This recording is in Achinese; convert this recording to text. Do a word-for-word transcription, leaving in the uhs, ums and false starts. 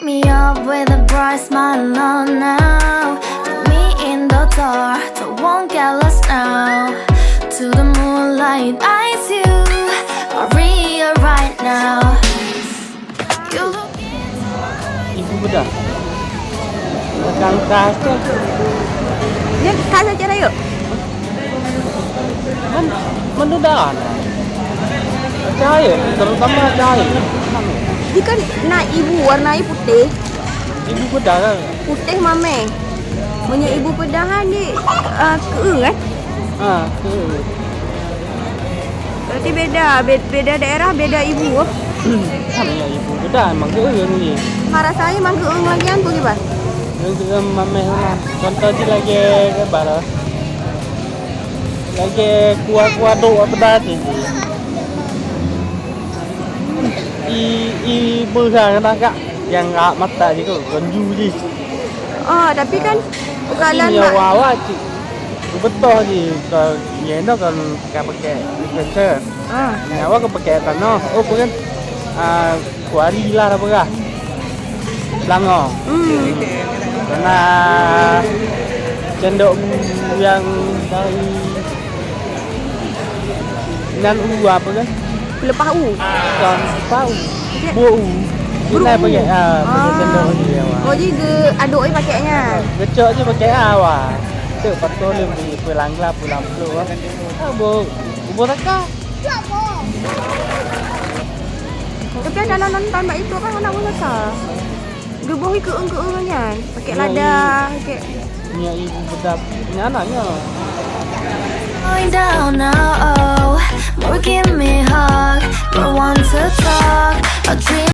Me up with a bright smile on now. Meet me in the dark, don't won't get lost now. To the moonlight, eyes you, Maria right now. You look into my eyes. Ibu bedah. Belakang tas tu. Dia tas aja dah yuk. Man, man duda na. Cahaya, terutama cahaya. Jika na ibu warna putih. Ibu bedah kan? Putih mameh. Meunyoe ibu bedah ni uh, keu kan? Ha, keu. Berarti beda, be- beda daerah, beda ibu. Kan ya ibu bedah emang keu ni. Marasai mang keu lagi kan tu kiban? Keu mameh lah. Contoh je lagi ke baru. Lagèe kuah-kuah dok apa tadi. I, i, beusa kena kak yang rak mata je tu, konju je. Oh, tapi kan bukan nyawa awak cik. Betul je, kalau nyoe kan pakai pakai. Ah. Nyawa ke pakai tanah. Oh, bukan. Ah, kuari lah dah berah. Selangor. Hmm. Karena cendok yang dari nan u apa kan? Lepas u. Bukan lepas u. Buah u. Buah u. Ini apa ya? Ah, pakai cendok ni ya. Oh, jadi ke aduk ni pakainya. Gecok je pakai awak. Tu patut dia beli pelangla pulang tu. Ah, bu, bu taka. Tapi ada nonton bak itu kan anak wanita. Geuboh ikeueng-keueng nyan. Pakai lada, pakai. Minyak ibu bedak. Minyak anaknya. Going down now, oh, more give me hug, more want to talk. A dream